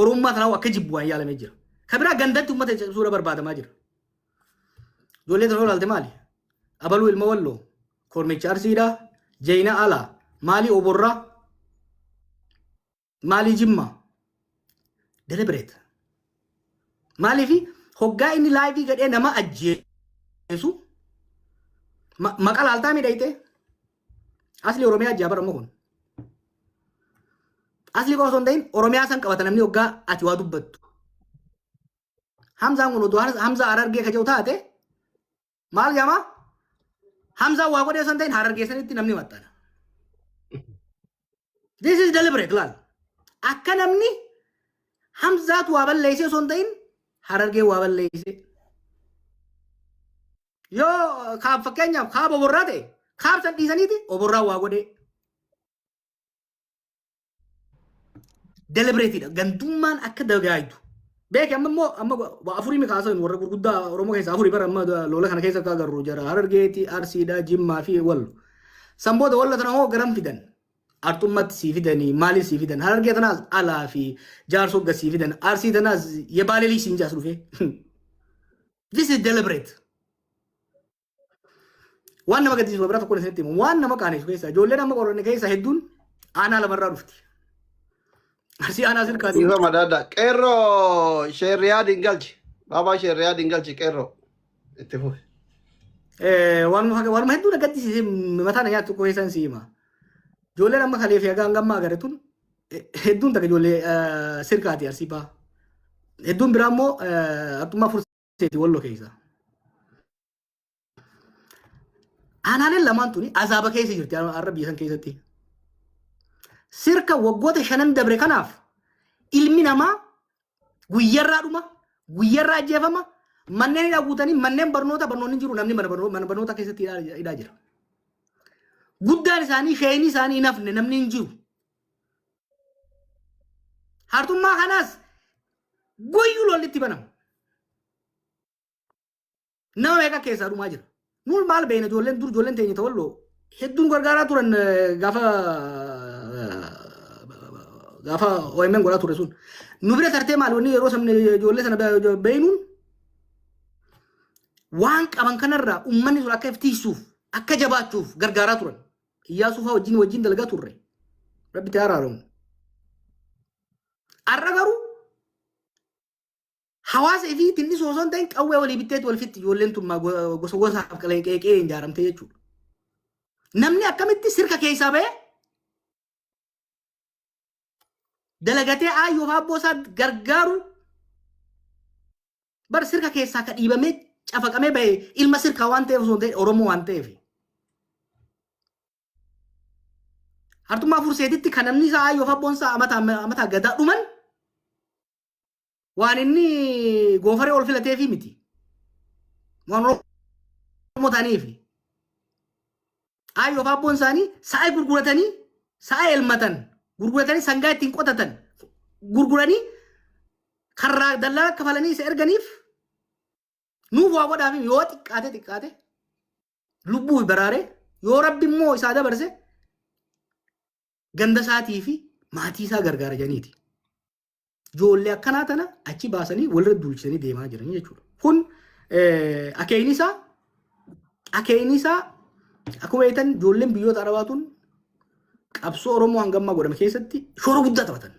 Oromummaa tanaa akka jibbu waan yaalamee jira. Ka biraa gandatti uummata cabsuudha barbaadamaa jira. Ijoollee tana ilaalte maali? Abaluu ilma Walloo, Kormicha Arsiidha, Jeyna Alaa, maalii Oborraa, maalii Jimmaa. Deliberate. Maaliif hoggaa inni laayivii gadhee nama ajjeesu maqa laaltaa miidhayte asli Oromiyaa ajjaa bara amma kun. Asli qofa osoo hin ta'in Oromiyaa san qabata namni hoggaa ati waa dubbattu. Hamzaan kun odoo Hamzaa Harargee ka jedhu taate maal jedhama? Hamzaan waa godhee osoo hin ta'in Harargee sanitti namni maxxana. This is deliberate laal. Akka namni Hamzaatu waa balleessee osoo hin ta'in Harargee waa balleessee. Yoo kaab fakkeenyaaf kaaba oborraa ta'e kaab san dhiisaniiti oborraa waa godhee. Deliberate dha. Gandummaan akka dagaagdu. Beeki amma immoo amma waa afurii mi kaasan warra gurguddaa Oromoo keessa afurii bara amma lola kana keessa akka agarru jara Harargeeti, Arsiidha, Jimmaa fi Wallo. San booda Wallo tana hoo garam fidan? Arxummatti sii fidanii maaliif sii fidan? Harargee tanaas alaa fi jaarsoo gad sii fidan. Arsii tanaas yebaalelii siin jaas dhufee. This is deliberate. Waan nama gaddisiisu biraa tokko isinitti himu. Waan nama qaanessu keessaa ijoolleen amma qoranne keessaa hedduun aanaa lamarraa dhufti. Arsii aanaa sirkaati. Dhiifama adda Qeerroo sheerriyaad hin galchi. Baabaa sheerriyaad hin galchi qeerroo. Itti fufi. Waanuma hedduu na gaddisiise mataa na nyaatu tokko keessan si hima. Ijoolleen amma kalee fi haga hanga ammaa agarre tun hedduun takka ijoollee sirkaati arsii baha. Hedduun biraa immoo arxummaa furseeti walloo keessa. Aanaaleen lamaan tuni azaaba keessa jirti har'a biyya san keessatti. Sirka waggoota shanan dabre kanaaf ilmi namaa guyyarraa dhuma, guyyarraa ajjeefama, manneen hidhaa guutanii manneen barnoota barnoonni hin jiru namni mana barnoota keessatti hidhaa jira. Guddaan isaanii sheeyni isaanii hin hafne namni hin jiru. Hartummaa kanaas guyyuu lolli itti banama. Nama meeqa keessaa dhumaa jira. Nuun maal beekna ijoolleen dur ijoolleen teenya ta'olloo hedduun gargaaraa turan gaafa gaafa OMN godhaa ture sun. Nu bira tartee maal wanni yeroo sabni ijoollee sana beeknuun waan qaban kanarraa uummanni sun akka iftiisuuf akka jabaachuuf gargaaraa turan. Iyyaasuu fa'aa wajjin wajjin dalagaa turre. Rabbi ta'aa araaramu. Har'a garuu Hawaasa ifii tinnisuu osoo hin ta'in qawwee walii bitteetu wal fixxi ijoolleen tun gosa gosaaf qeeqee ijaaramte jechuudha. Namni akkamitti sirka keessaa ba'ee dalagatee aayyoo fi abboo isaa gargaaru bar sirka keessaa ka dhiibamee cafaqamee ba'e ilma sirkaa waan ta'eef osoo hin ta'in Oromoo waan ta'eef. Hartummaa furseetitti kan namni isaa aayyoo fi abboon isaa amataa amataa gadaa dhuman Waan inni goofaree ol filateefi miti. Waan Oromoo ta'aniifi. Aayyoo fi abboon isaanii sa'a gurguratanii sa'a elmatan gurguratanii sangaa ittiin qotatan gurguranii karraa dallaa kafalanii isa erganiif nuuf waa godhaaf yoo xiqqaate xiqqaate lubbuu baraaree yoo rabbi immoo isaa dabarse ganda isaatii fi maatii isaa gargaara jedhaniiti. Ijoollee akkanaa tana achi baasanii walirra duulchisanii deemaa jiran jechuudha. Kun akeekni isaa akeekni isaa akkuma beektan ijoolleen biyyoota Arabaa tun qabsoo Oromoo hanga ammaa godhame keessatti shoora guddaa taphatan.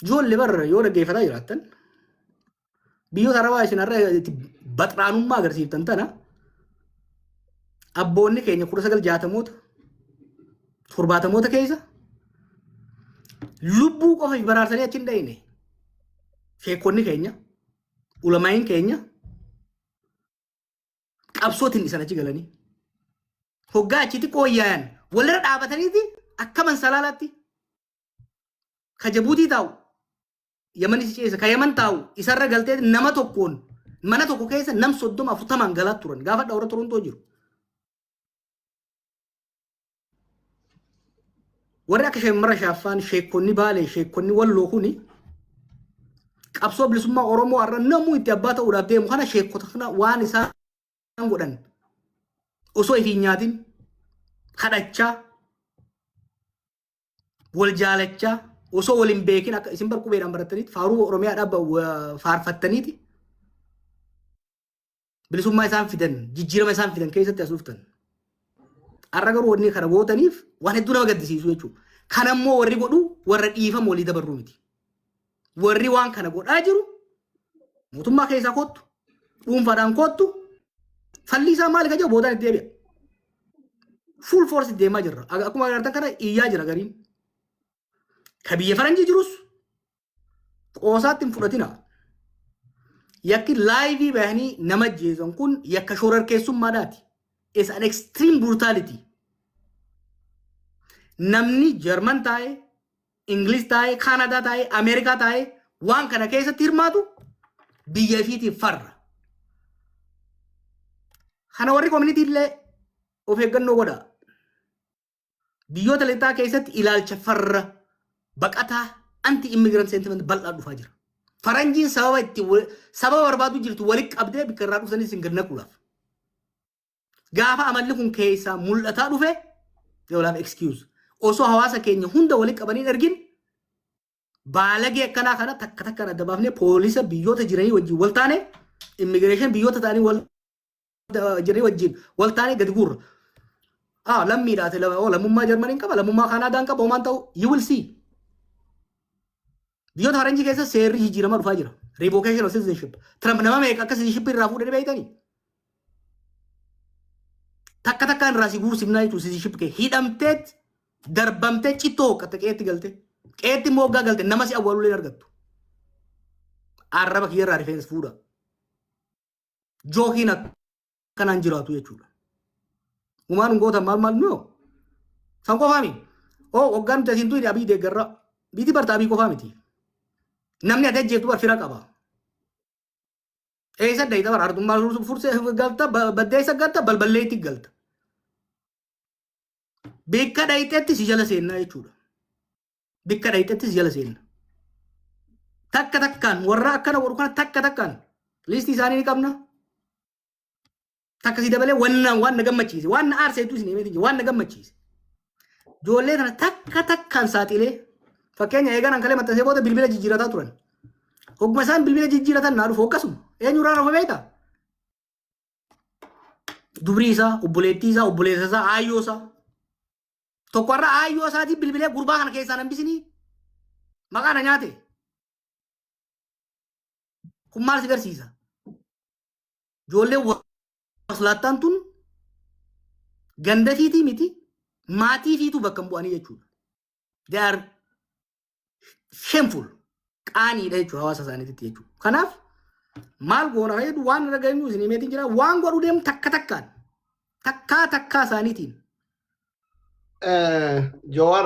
Ijoollee barra yoo dhaggeeffataa jiraattan biyyoota Arabaa isin har'a itti baxraanummaa agarsiiftan tana abboonni keenya 1960moota 70moota keessa lubbuu qofa baraarsanii achi hin dhayine. Sheekonni keenya, ulamaa'iin keenya qabsootiin isan achi galanii hoggaa achi xiqqoo wayyaayan walirra dhaabataniiti akka mansalaalaatti ka Jabuutii taa'u Yaman si ceesa ka Yaman taa'u isarra galtee nama tokkoon mana tokko keessa nam 30 40n galaa turan gaafa warra Torontoo jiru. Warri akka Sheemmara Shaaffaan, sheekonni Baalee, sheekonni Walloo kuni qabsoo bilisummaa Oromoo har'a namuu itti abbaa ta'uudhaaf deemu kana sheekota kana waan isaan godhan osoo ifi hin nyaatin kadhachaa wal jaalachaa Osoo waliin beekin akka isin bar qubeedhaan barattaniiti, faaruu Oromiyaa dhaabba faarfattaniiti, bilisummaa isaan fidan, jijjiirama isaan fidan keessatti as dhuftan. Har'a garuu wanni kana gootaniif waan hedduu nama gaddisiisu jechuudha. Kanammoo warri godhu warra dhiifama walii dabarruu miti. Warri waan kana godhaa jiru mootummaa keessaa kottu, dhuunfaadhaan kottu, falli isaa maali ka jedhu boodaan itti deebi'a. Full force deemaa jirra. Akkuma agartan kana iyyaa jira gariin. Ka biyya faranjii jirus qoosaatti hin fudhatina. Yakki live bahanii nama ajjeesan kun yakka shororkeessummaadhaati. Is an extreme brutality. Namni Jarman taa'ee, Ingiliz taa'ee, Kaanadaa taa'ee, Ameerikaa taa'ee waan kana keessatti hirmaatu biyya ifiitiif farra. Kana warri community illee of eeggannoo godha. Biyyoota lixaa keessatti ilaalcha farra baqataa, anti immigrant sentiment bal'aa dhufaa jira. Faranjiin sababa itti sababa barbaadu jirtu walitti qabdee bikka irraa dhufsanis hin gad naquudhaaf. Gaafa amalli kun keessaa mul'ataa dhufe, they will have excuse. Osoo hawaasa keenya hunda walitti qabanii hin ergin, baalagee akkanaa kana takka takkaan adda baafnee, poolisa biyyoota jiranii wajjin wal taane, immigration biyyoota ta'anii wal jiranii wajjin wal taane gadi guurra. Ah, lammiidhaati, lammummaa Jarmaniin qaba, lammummaa Kaanaadaan qaba, homaan ta'u, you will see. Biyyoota faranjii keessa seerri jijjiiramaa dhufaa jira. Revocation of citizenship. Trump nama meeqa akka citizenship irraa fuudhanii beektanii? Takka takkaan irraa si guursifnaa jechuun citizenship kee hidhamteet darbamtee cittoo hooqqatte qeetti galte. Qeetti immoo hoggaa galte nama si awwaalulee hin argattu. Arraba kiyya irraa rifeensa fuudha. Jookiin akkanaan jiraatu jechuudha. Humaan hin gootan maal maal noo. San qofaa miti. Oo, hoggaan nuti asiin tuyne Abii deeggarra. Biiti barta Abii qofaa miti. Namni ati ajjeeftu bar fira qaba. Eessa dayita bara ardummaa fursee galta, baddeessa galta, balballeetti galta. Bikka dhayxetti si jala seennaa jechuudha. Bikka dhayxetti si jala seenna. Takka takkaan warra akkana godhu kana takka takkaan list isaanii ni qabna. Takka si dabalee wanna waan na gammachiise, waan na aarseetu isin himeeti, waan na gammachiise. Ijoollee kana takka takkaan saaxilee, fakkeenya eegan ankalee maxxansee booda bilbila jijjiirataa turan. Hogguma isaan bilbila jijjiiratan naa dhufu akkasuma. Eenyurraa dhufe beektaa? Dubrii isaa, obboleettii isaa, obboleessa isaa, aayyoo isaa. Tokko irra aayyoo isaatiin bilbilee, "Gurbaa kana keessaan hambisinii, maqaa na nyaate." Kun maal si garsiisa? Ijoolleen waslaattaan tun ganda fiitii miti, maatii fiituu bakka hin bu'anii jechuudha. They are shameful. Qaaniidha jechuudha hawaasa isaaniitti jechuudha. Kanaaf maal goona fayyadu, waan irra geenyu isin himeetiin jira, waan godhuu deemu takka takkaan takkaa takkaa isaaniitiin. Jawaar.